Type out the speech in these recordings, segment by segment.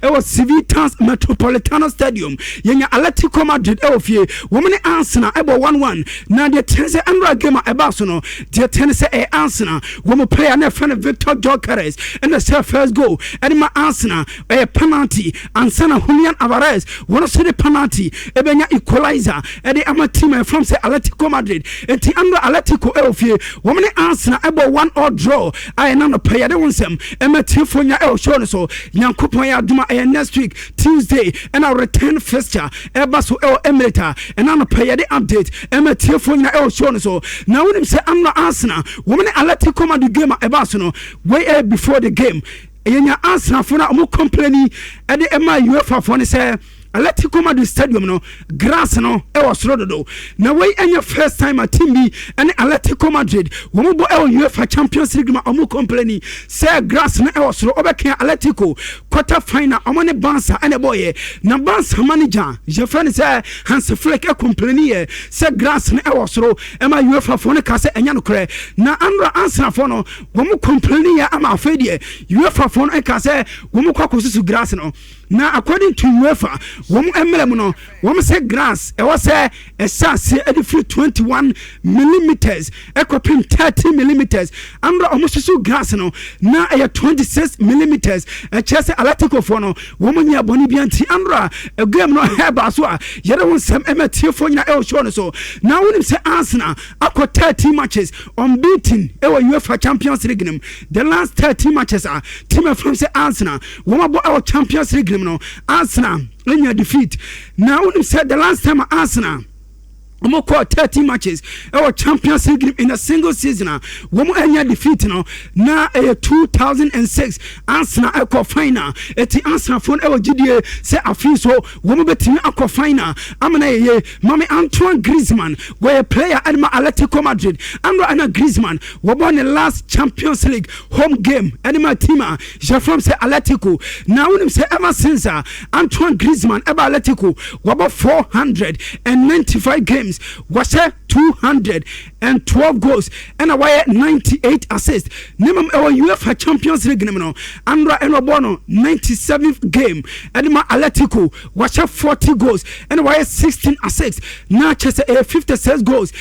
Ɛwɔ Civitas Metropolitano Stadium, yɛnya Atletico Madrid ɛwɔ fie, wɔn ne Arsenal ɛbɔ 1-1. Na deɛ tɛn sɛ ɛnora game a ɛbaa so no, deɛ tɛn sɛ ɛyɛ Arsenal wɔn player na ɛfrɛ no Victor Gyökeres ɛna sɛ first goal ɛde ma Arsenal, ɛyɛ penalty, ansa na Julian Alvarez wɔn nso de penalty ɛbɛnya equalizer ɛde ama team a ɛfrɛ sɛ Atletico Madrid. Nti ɛnora Atletico ɛwɔ fie, wɔn ne Arsenal ɛbɔ 1-all draw a ɛna no pɛ. Yɛde wɔn nsɛm ɛma tiefoɔ nya ɛwɔ show no so. Nyankopɔn yɛ adoma, ɛyɛ next week Tuesday ɛna return fixture ɛba so ɛwɔ Emirates a ɛna no pɛ. Yɛde update ɛma tiefoɔ nyina ɛwɔ show no so. Na wonim sɛ ɛnora Arsenal wɔn ne Atletico Madrid game a ɛba so no, wei ɛyɛ before the game, yɛnya Arsenalfoɔ no a ɔmo complaini ɛde ɛma UEFA foɔ no sɛ Atletico Madrid stadium no, grass no ɛwɔ soro dodo. Na wei ɛnyɛ first time a team bi ɛne Atletico Madrid wɔn bɔ ɛwɔ UEFA Champions League ma ɔmo complaini sɛ grass no ɛwɔ soro. Ɔbɛka Atletico quarter final, ɔmo ne Barca ɛna ɛbɔɔyɛ, na Barca manager yɛfrɛ no sɛ Hans Flick ɛcomplaini yɛ sɛ grass no ɛwɔ soro, ɛma UEFA foɔ no ka sɛ ɛnyɛ nokorɛ. Na anora Arsenal no wɔn complaini yɛ ama afei deɛ UEFA foɔ no ɛka sɛ wɔn kɔ akɔsusu grass no. Na according to UEFA wɔn mmerɛ mu no, wɔn sɛ grass ɛwɔ sɛ ɛhyɛ aseɛ ɛde firi 21 millimeters ɛkɔpem 30 millimeters. Amra wɔn susu grass no na ɛyɛ 26 millimeters. Ɛkyerɛ sɛ Atletico foɔ no wɔn nyɛ bɔnne bi. Nti amra game no ɛba so a, yɛde wɔn nsɛm ɛmɛ tiefoɔ nyina ɛwɔ show no so. Na wɔnim sɛ Arsenal akɔ 13 matches unbeaten ɛwɔ UEFA Champions League nim. The last 13 matches a team ɛfam sɛ Arsenal wɔn abɔ ɛwɔ Champions League nim no, Arsenal anya defeat. Na wonim sɛ the last time Arsenal wɔn kɔ 13 matches ɛwɔ Champions League in a single season a wɔn anya defeat no, na ɛyɛ 2006, Arsenal ɛkɔ final. Eti Arsenal fo no ɛwɔ gyidie sɛ afei so wɔn bɛtumi akɔ final amana yɛyɛ. Mame Antoine Griezmann, wɔyɛ player ɛde ma Atletico Madrid. Anora ɛna Griezmann wɔbɔ ne last Champions League home game ɛde ma team a yɛfrɛ sɛ Atletico. Na wonim sɛ ever since a Antoine Griezmann ɛba Atletico, wɔbɔ 495 games, wɔhyɛ 212 goals ɛna wɔyɛ 98 assists. Ne mmom ɛwɔ UEFA Champions League no mu no, andra ɛna ɔbɔ no 97th game ɛde ma Atletico, wɔhyɛ 40 goals ɛna wɔyɛ 16 assists. Na kyerɛ sɛ ɛyɛ 56 goals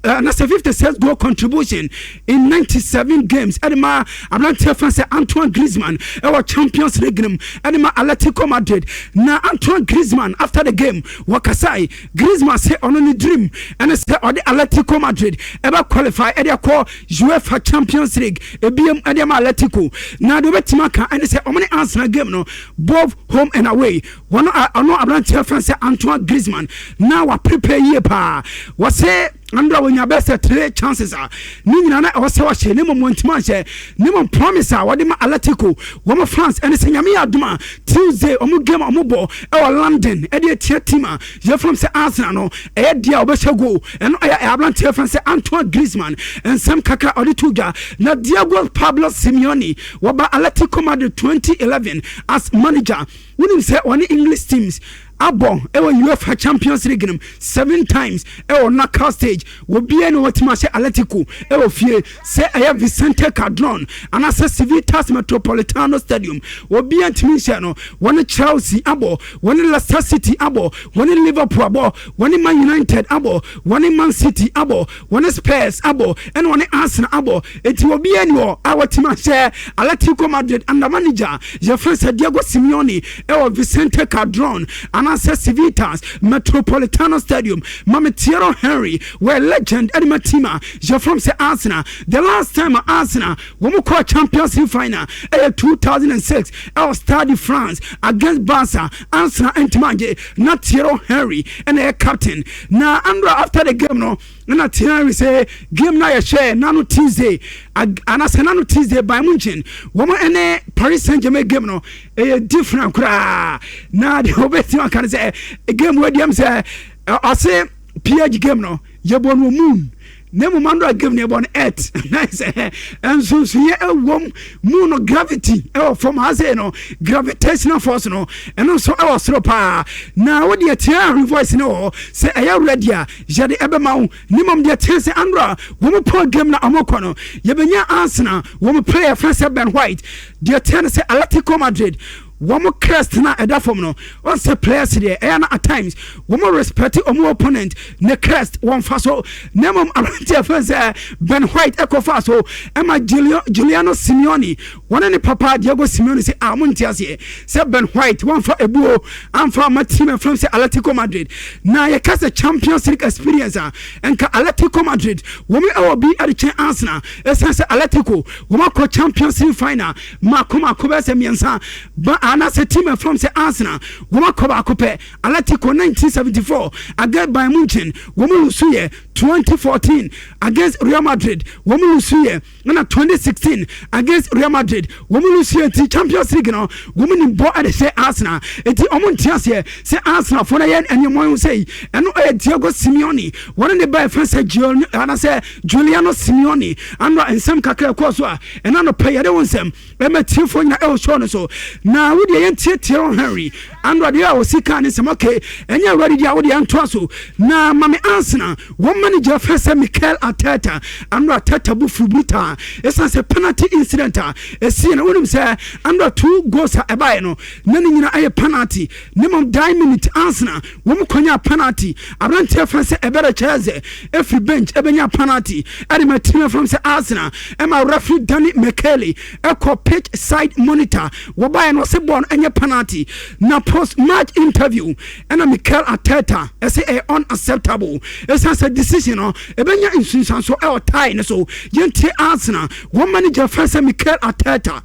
na sɛ 56 goal contribution in 97 games ɛde ma aberanteɛ fan sɛ Antoine Griezmann ɛwɔ Champions League no mu ɛde ma Atletico Madrid. Na Antoine Griezmann, after the game, wɔkasae. Griezmann sɛ ɔno ne dream ɛne sɛ ɔde Atletico Madrid ɛbɛ qualify ɛde akɔ UEFA Champions League ebiem ɛde ma Atletico. Na deɛ wobɛtumi aka ɛne sɛ ɔmo ne Arsenal game no, both home and away, wɔno ɔno aberanteɛ fan sɛ Antoine Griezmann na waprepare yie paa. Wɔsɛ andra wɔnya bɛɛ sɛ three chances a ne nyinaa na ɛwɔ sɛ wɔhyɛ, ne mmom wɔntumi anhyɛ. Ne mmom promise a wɔde ma Atletico wɔn fans ɛne sɛ Nyame yɛ adom a, Tuesday ɔmo game a ɔmo bɔ ɛwɔ London ɛde atia team a yɛfrɛ sɛ Arsenal no, ɛyɛ deɛ a wɔbɛhyɛ goal. Ɛno ɛyɛ aberanteɛ fɛn sɛ Antoine Griezmann nsɛm kakra ɔde to dwa. Na Diego Pablo Simeone wɔba Atletico Madrid 2011 as manager. Wonim sɛ ɔne English teams abɔ ɛwɔ UEFA Champions League no seven times ɛwɔ knockout stage. Obiara na wɔtumi ahyɛ Atletico ɛwɔ fie, sɛ ɛyɛ Vicente Calderon anaasɛ Civitas Metropolitano Stadium, obiara ntumi nhyɛ no. Wɔne Chelsea abɔ, wɔne Leicester City abɔ, wɔne Liverpool abɔ, wɔne Man United abɔ, wɔne Man City abɔ, wɔne Spurs abɔ, ɛna wɔne Arsenal abɔ. Eti obiara ni hɔ a wɔtumi ahyɛ Atletico Madrid under manager yɛfrɛ sɛ Diego Simeone ɛwɔ Vicente Calderon anaasɛ Civitas Metropolitano Stadium. Mame Thierry Henry wɔ legend ɛde ma team a yɛfrɛ sɛ Arsenal. The last time a Arsenal wɔn kɔɔ Champions League final ɛyɛ 2006 ɛwɔ Stade de France against Barca. Arsenal ntoma agye na Thierry Henry ɛna ɛyɛ captain. Na andra after the game no, ɛna Thierry Henry sɛ game na yɛhyɛ nano Tuesday anaasɛ nano Tuesday Bayern Munchen wɔn ɛne Paris Saint Germain game no, ɛyɛ different koraa. Na deɛ wɔbɛtumi aka no sɛ game wɔ deɛm sɛ ɔse PSG game no yɛbɔ no moon, na mmom andra game no yɛbɔ no earth. Na sɛ nsonsoyɛ ɛwom, moon no gravity ɛwɔ fam ha sei no, gravitational force no ɛno nso ɛwɔ soro paa. Na wode Thierry Henry voice no wɔ hɔ sɛ ɛyɛ ready a yɛde ɛbɛma wo. Ne mmom deɛ teɛ sɛ andra wɔn pɔ game na ɔmo no, yɛbɛnya Arsenal wɔn player fɛn sɛ Ben White. Deɛ teɛ no sɛ Atletico Madrid Wɔn crest na ɛda fam no, wɔn sɛ players deɛ, ɛyɛ na at times wɔn respect wɔn opponent ne crest wɔn fa so, na mmom aberanteɛ fɛn sɛ Ben White ɛkɔfa so ɛma Giuliano Simeone, wɔne ne papa Diego Simeone sɛ a wɔn nte aseɛ sɛ Ben White wɔnfa ebuo amfa ama team ɛfɛn sɛ Atletico Madrid. Na yɛka sɛ Champions League experience a, nka Atletico Madrid wɔn ɛwɔ bi ɛde kyɛn Arsenal, ɛsiane sɛ Atletico wɔn akɔ Champions League final mako mako bɛyɛ sɛ mmiɛnsa ba, anaasɛ team ɛfɛn sɛ Arsenal wɔn akɔ baako pɛ. Atletico, 1974 against Bayern Munchen wɔn lose yɛ, 2014 against Real Madrid wɔn lose yɛ, ɛna 2016 against Real Madrid wɔn lose yɛ. Nti Champions League no wɔn ni bɔ ɛde hyɛ Arsenal, eti wɔn nte aseɛ sɛ Arsenal fo no yɛ nneɛma wɔn sɛ yi. Ɛno ɛyɛ Diego Simeone, wɔn ne ba ɛfɛn sɛ Gio anasɛ Giuliano Simeone. Ano nsɛm kakra ɛkɔɔ so a ɛna no pɛ yɛde wɔn nsɛm ɛmɛ tiefoɔ nyina ɛwɔ show no so. Na wodeɛ yɛntie Thierry Henry ano adeɛ a wɔsi kaa ne nsɛm. Okay, ɛnyɛ awurade deɛ a wodeɛ ntoa so na mame Arsenal wɔn manager fɛ sɛ Mikel Arteta ano. Arteta bu fu brutal ɛsiane sɛ penalty incident a ɛsie no. Wonim sɛ ano two goals a ɛbaeɛ no na ne nyina ɛyɛ penalty, ne mmom 9 minute Arsenal wɔn kɔnya penalty. Aberanteɛ fɛ sɛ Eberechi Eze ɛfiri bench ɛbɛnya penalty ɛde ma team fam sɛ Arsenal, ɛma referee Danny Makkelie ɛkɔ pitch side monitor. Wɔbaeɛ no, ɔsɛ bɔɔl no ɛnyɛ penalty. Na post match interview ɛna Mikel Arteta ɛsɛ ɛyɛ unacceptable, ɛsiane sɛ decision no ɛbɛnya nsunsuanso ɛwɔ tie ne so. Yɛntie Arsenal wɔn manager fɛ sɛ Mikel Arteta.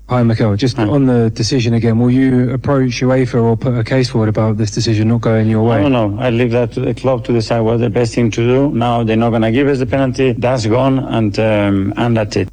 Hi, Mikel. Just on the decision again, will you approach UEFA or put a case forward about this decision not going your way? I don't know. I leave that to the club to decide what's the best thing to do. Now they're not going to give us the penalty. That's gone, and that's it.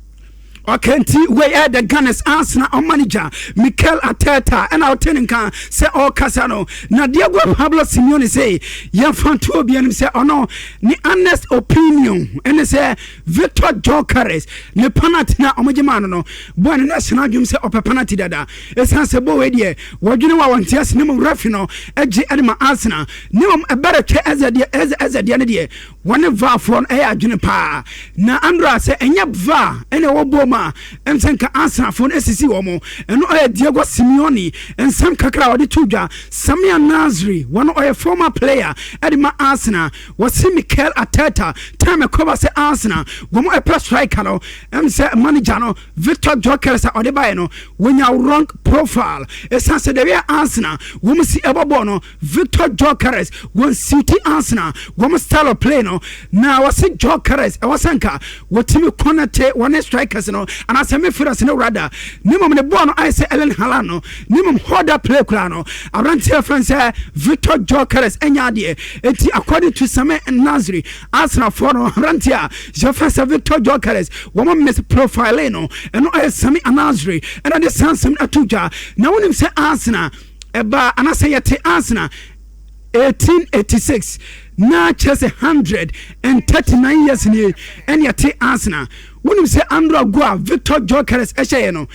Okay, nti wei ɛyɛ the Gunners, Arsenal manager Mikel Arteta ɛna ɔte ne nka sɛ ɔrekasa no. Na Diego Pablo Simeone sɛ yɛmfa nto obi anim sɛ ɔno ne honest opinion ɛne sɛ Victor Gyokeres ne penalty na ɔmogye maa no, bɔɔ ne no ahyɛn adwom sɛ ɔpɛ penalty dada, ɛsiane sɛ bɔɔ wei deɛ wɔdwene wɔ a wɔnte ase ne mu referee no agye ɛde ma Arsenal. Ne mmom Eberechi Eze deɛ, Eze deɛ ne deɛ wɔne VAR foɔ no ɛyɛ adwene paa. Na andra sɛ ɛnyɛ VAR ɛna ɛwɔ bɔɔ mu a, ɛm sɛ nka Arsenalfoɔ no asisi wɔ mo. Ɛno ɔyɛ Diego Simeone nsɛm kakra a wɔde to dwa. Samir Nasri, wɔno ɔyɛ former player ɛde ma Arsenal, wɔsi Mikel Arteta time ɛkɔba sɛ Arsenal wɔn ɛpɛ striker no, ɛm sɛ manager no Victor Gyokeres a ɔde baeɛ no wɔnya wrong profile, ɛsiane sɛ deɛ Arsenal wɔn si ɛbɔ bɔɔl no, Victor Gyokeres wɔn suit Arsenal wɔn style of play no. Na wɔsi Gyokeres ɛwɔ sɛ nka wɔtumi connect wɔne strikers no anaasɛ midfielders no rather, ne mmom ne bɔɔl no ayɛ sɛ Erling Haaland no, ne mmom hold up play koraa no, aberanteɛ fɛn sɛ Victor Gyokeres ɛnya adeɛ. Eti according to Samir Nasri, Arsenalfoɔ no aberanteɛ a yɛfrɛ sɛ Victor Gyokeres wɔn miss profiling no. Ɛno ɛyɛ Samir Nasri ɛna de sansɛm ato dwa. Na wonim sɛ Arsenal ɛba anaasɛ yɛte Arsenal 1886 na kyerɛ sɛ 139 years nie ɛne yɛte Arsenal. Wonim sɛ andra go a Victor Gyokeres ɛhyɛeɛ no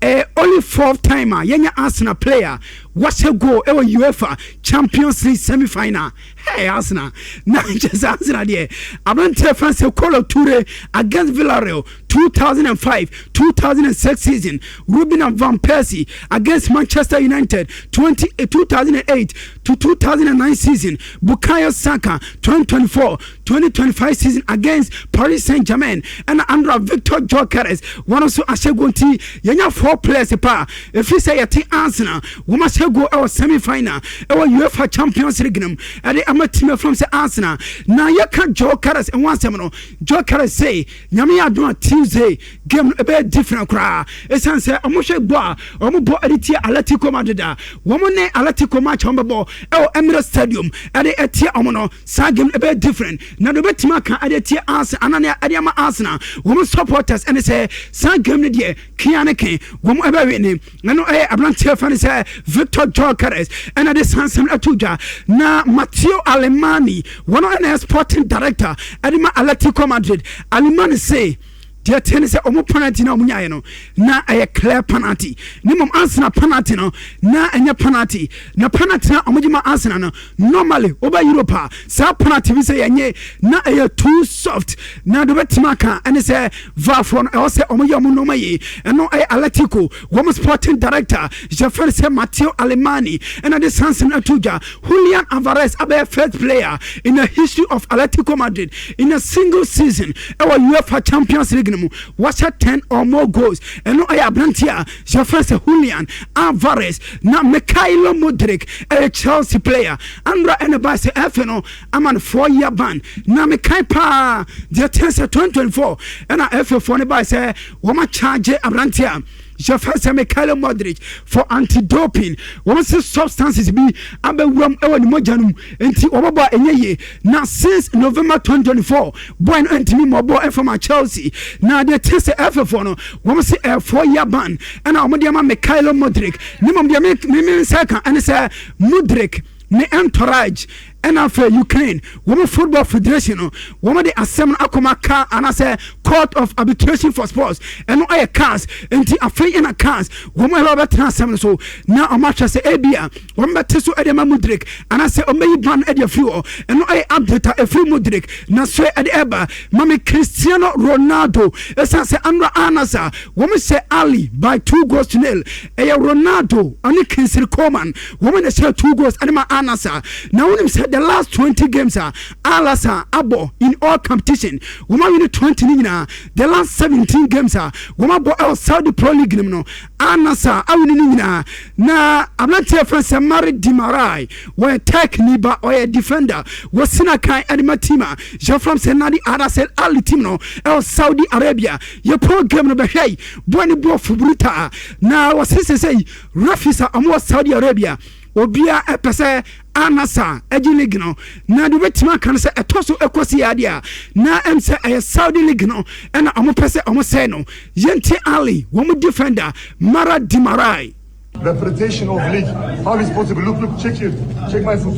ɛyɛ only fourth time a yɛnya Arsenal player wahyɛ goal ɛwɔ UEFA Champions League semi final. Hey, Arsenal, na kyerɛ sɛ Arsenal deɛ, aberanteɛ fɛn sɛ Kolo Toure against Villarreal 2005 2006 season, Robin van Persie against Manchester United 20, 2008 to 2009 season, Bukayo Saka 2024 2025 season against Paris Saint-Germain, ɛna andra Victor Gyokeres wɔn nso ahyɛ goal. Nti yɛnya four players pa ɛfiri sɛ yɛte Arsenal wɔn ahyɛ goal ɛwɔ semi final ɛwɔ UEFA Champions League nom ɛde ama team afam sɛ Arsenal. Na yɛka Gyokeres ɛho asɛm no, Gyokeres sɛ Nyame yɛ adom a, Tuesday game no ɛbɛyɛ different koraa, ɛsiane sɛ ɔmohwɛ bɔ a ɔmo bɔ ɛde tie Atletico Madrid a wɔn ne Atletico match a wɔbɛbɔ ɛwɔ Emirates Stadium ɛde ɛtie ɔmo no, saa game no ɛbɛyɛ different. Na deɛ ɔbɛtumi aka ɛde tie Arsenal anaa ɛde ama Arsenal wɔn supporters ɛne sɛ saa game no deɛ, kia ne ke wɔn ɛbɛwe ne. Ɛno ɛyɛ aberanteɛ fa ne sɛ Victor Gyokeres ɛna de sansɛm ɛto dwa. Na Mateu Alemany, wɔn ɛna yɛ sporting director ɛde ma Atletico Madrid. Alemany say Deɛ ɛteɛ ne sɛ wɔn penalty no a wɔn nyaeɛ no na ɛyɛ clear penalty, ne mmom Arsenal penalty no na ɛnyɛ penalty. Na penalty no a wɔgye ma Arsenal no, normally woba Europe a, saa penalty bi sɛ yɛnye na ɛyɛ too soft. Na deɛ wobɛtumi aka ɛne sɛ VAR foɔ no ɛwɔ sɛ wɔn yɛ wɔn nneɛma yie. Ɛno ɛyɛ Atletico wɔn sporting director yɛfrɛ no sɛ Mateu Alemany ɛna de saa nsɛm no ato dwa. Julian Alvarez abɛyɛ first player in the history of Atletico Madrid in a single season ɛwɔ UEFA Champions League no mu wahyɛ 10 or more goals. Ɛno ɛyɛ aberanteɛ a yɛfrɛ sɛ Julian Alvarez. Na Mykhailo Mudryk ɛyɛ Chelsea player andra ɛna ba sɛ ɛfɛ no ama no 4 year ban. Na mekae paa deɛ kyerɛ sɛ 2024 ɛna ɛfɛ foɔ no ba sɛ wɔn akyagye aberanteɛ a yɛfrɛ sɛ Mykhailo Mudryk for anti-doping. Wɔn sɛ substances bi abɛwuram ɛwɔ ne mogya no mu nti wɔbɛbɔ a ɛnyɛ yie. Na since November 2024 boy no ntumi mmɔbɔ ɛfam a Chelsea. Na deɛ kyerɛ sɛ ɛfɛfoɔ no wɔn sɛ ɛyɛ 4 year ban ɛna wɔn de ama Mykhailo Mudryk. Ne mmom deɛ me nsa ka ɛne sɛ Mudryk ne entourage ɛna afei Ukraine wɔn football federation no wɔn de asɛm no akɔma ka anaasɛ Court of Arbitration for Sports, ɛno ayɛ CAS. Nti afei ɛna CAS wɔn ɛbɛ bɛtena asɛm no so na wɔn ahwɛ sɛ ebi a wɔn bɛte so ɛde ama Mudryk anaasɛ wɔn bɛyi ban ɛde afiri hɔ. Ɛno ayɛ update a efiri Mudryk na so ɛde ɛba. Mami Cristiano Ronaldo, ɛsan sɛ anura anasa wɔn hyɛ Ahli by 2 goals to 0. Ɛyɛ Ronaldo ɔne Kingsley Coman wɔn na hyɛ two goals ɛde ma Al Nassr. Na wɔnim sɛ the last 20 games a Al Nassr abɔ in all competition, wɔn awin 20 ne nyinaa. The last 17 games a wɔn abɔ ɛwɔ Saudi Pro League nim no, Al Nassr awin ne nyinaa. Na aberanteɛ fɛn sɛ Merih Demiral, wɔyɛ Turk ni ba, ɔyɛ defender, wɔsina kan ɛde ma team a yɛfrɛ sɛ Nadi Arasel Ahli team no ɛwɔ Saudi Arabia. Yɛpɔ game no bɛhwɛ yi, bɔɔ ne bɔɔ fuburuta na wɔsese sɛ referees a wɔwɔ Saudi Arabia obiara ɛpɛ sɛ Al Nassr agye league no. Na deɛ wobɛtumi aka no sɛ ɛtɔ so ɛkɔsi yɛ adeɛ a na ɛm sɛ ɛyɛ Saudi league no ɛna ɔmo pɛ sɛ ɔmo sɛe no. Yɛnti Ahli wɔn defender Merih Demiral. Reputation of league. How is possible? Look, look, check here. Check my foot.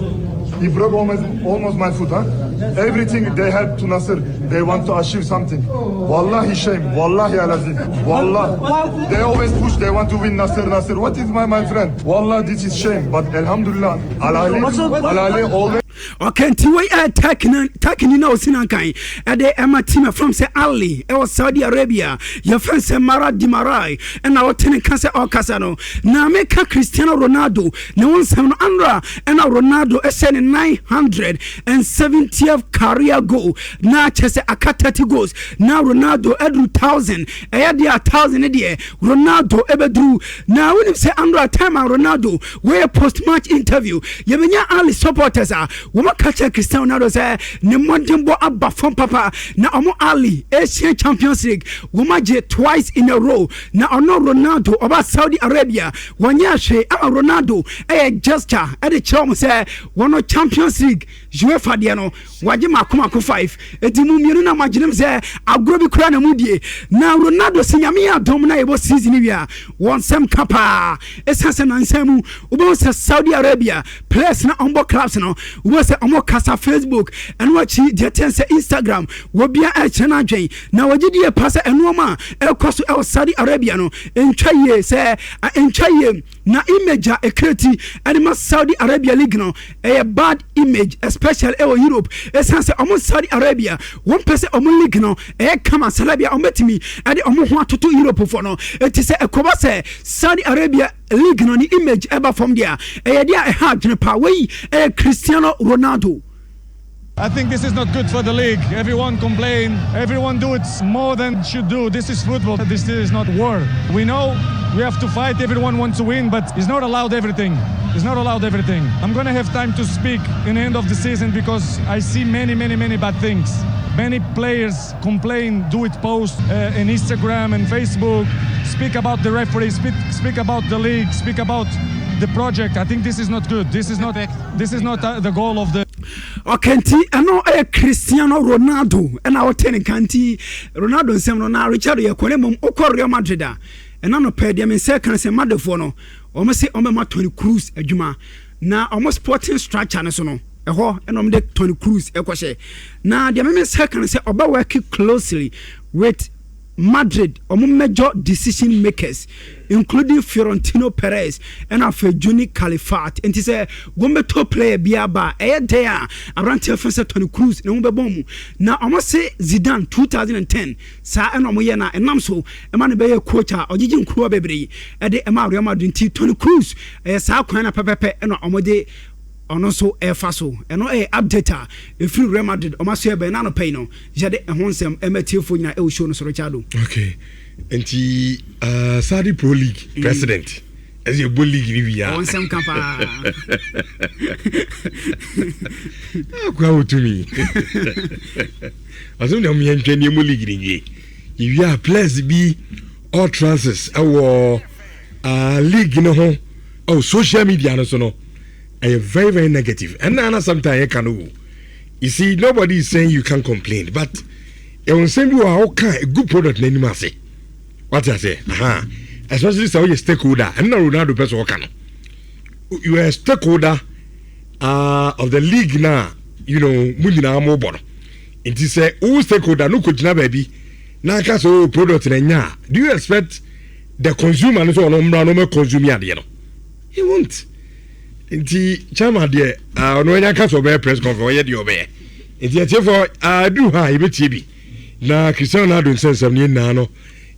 He broke almost my foot, huh? Everything they help to Nasser, they want to achieve something. Wallahi shame. Wallahi alazim. Wallah. They always push, they want to win Nasser, Nasser. What is my friend? Wallah, this is shame. But Alhamdulillah, Al Ahli, Al Ahli always Okay, nti wei ɛyɛ Turkey na osi nankan ɛde ɛma team ɛfam sɛ Ahli ɛwɔ Saudi Arabia, yɛfrɛ sɛ Merih Demiral ɛna ɔte ne nka sɛ ɔkasa no. Na meka Cristiano Ronaldo ne wo nsɛm no, anra ɛna Ronaldo ɛhyɛ ne 970th career goal na kyɛ sɛ aka 30 goals na Ronaldo ɛduru 1000. Ɛyɛ deɛ a 1000 ne deɛ Ronaldo ɛbɛduru. Na wonim sɛ anra time a Ronaldo wɔyɛ post match interview, yɛbɛnya Ahli supporters a wɔn ka kyerɛ Cristiano Ronaldo sɛ ne mmɔdenbɔ aba fam papa. Na ɔmo Ahli Asian Champions League wɔn agye twice in a row na ɔno Ronaldo ɔba Saudi Arabia wɔnyɛ ahwɛ ama Ronaldo ɛyɛ gesture ɛde kyerɛ wɔn sɛ wɔn Champions League UEFA deɛ no wagye mako mako five, eti mu mmienu na magyene sɛ agorɔ bi kura na mu die. Na Ronaldo si Nyame yɛ adɔm na yɛbɔ season wie a, wɔn nsɛm ka paa. Ɛsiane sɛ nansan mu wobɛhu sɛ Saudi Arabia players na ɔmbɔ clubs no, wobɛhu sɛ ɔmo kasa Facebook, ɛno akyi deɛ tɛn sɛ Instagram, wɔbia ɛkyerɛ no adwen na wɔgye die pa sɛ ɛnoɔma a ɛkɔ so ɛwɔ Saudi Arabia no ntwa yie, sɛ ntwa yie na image a ɛkreti ɛde ma Saudi Arabia league no ɛyɛ bad image, especially ɛwɔ Europe. Ɛsiane sɛ ɔmo Saudi Arabia wɔn pɛ sɛ ɔmo league no ɛyɛ kama salabia ɔmo bɛtumi ɛde ɔmo ho atoto Europe fo no. Eti sɛ ɛkɔba sɛ Saudi Arabia league no ne image ɛba fam deɛ a, ɛyɛ deɛ a ɛha adwene paa. Wei ɛyɛ Cristiano Ronaldo. I think this is not good for the league. Everyone complain. Everyone do it more than should do. This is football. This is not war. We know we have to fight. Everyone wants to win, but it's not allowed everything. It's not allowed everything. I'm gonna have time to speak in the end of the season because I see many, many, many bad things. Many players complain, do it post in Instagram and Facebook, speak about the referee, speak about the league, speak about the project. I think this is not good. This is not the goal of the Okay, nti ɛno ɛyɛ Cristiano Ronaldo ɛna ɔte ne nka. Nti Ronaldo nsɛm no na Richard yɛ kɔ ne mmom wokɔ Real Madrid a, ɛna no pɛ deɛ me nsɛ ka sɛ Madridfoɔ no wɔn sɛ wɔn bɛma Toni Kroos adwuma na wɔn sporting structure no so no ɛhɔ ɛna wɔn de Toni Kroos ɛkɔhyɛ. Na deɛ mɛmɛ sɛ ka no sɛ ɔbɛ work closely with Madrid ɔmo major decision makers, including Florentino Perez ɛna afei Juni Calafat. Nti sɛ wɔn bɛtɔ player bi aba a, ɛyɛ dɛn a aberanteɛ fɛn sɛ Toni Kroos ne ho bɛbɔ mu na ɔmo se Zidane 2010 saa ɛna ɔmo yɛ na ɛnam so ɛma no bɛyɛ coach a ɔgyegye nkuruwa bebree ɛde ɛma Real Madrid. Nti Toni Kroos ɛyɛ saa kwan na pɛpɛpɛ ɛna ɔmo de ɔno nso ɛfa so. Ɛno ɛyɛ update a ɛfiri Real Madrid ɔmo aso ɛbɛn na anɔpɛ yi no yɛde ɛho nsɛm ɛma tiefoɔ nyinaa ɛwɔ show no so, Richardo. Okay, nti Saudi Pro League president ɛsɛ yɛbɔ league ni wia. Ɔwɔ nsɛm ka paa. Akwa wotumi ɔsɛm deɛ ɔmo yɛntwɛ nneɛma league ni nwie yɛwie a, players bi utterances ɛwɔ league no ho ɛwɔ social media no so no ɛyɛ very very negative. Ɛnna ana sometimes yɛka no o, you see, nobody is saying you can complain, but ɛwɔ nsɛm bi wɔ a woka a good product n'anim ase, wate ase aha, especially sɛ woyɛ stakeholder. Ɛnna Ronaldo pɛ sɛ ɔka no, you are a stakeholder of the league na mu nyinaa mo bɔ no. Nti sɛ wo stakeholder no kò gyina baabi na aka sɛ o product na nya a, do you expect the consumer no sɛ ɔno mmra no ɔmɛ consume adeɛ no? He won't. Nti chairman deɛ, ɔno anya ka sɛ ɔbɛyɛ press conference, ɔyɛ deɛ ɔbɛyɛ. Nti ɛtiɛfo aduru ha a yɛbɛtie bi na Cristiano Ronaldo nsɛnsɛm no yɛn nyinaa no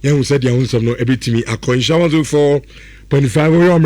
yɛhu sɛ deɛ ho nsɛm no ɛbɛtumi akɔ. Nhyira 104.5 wɔyɛ.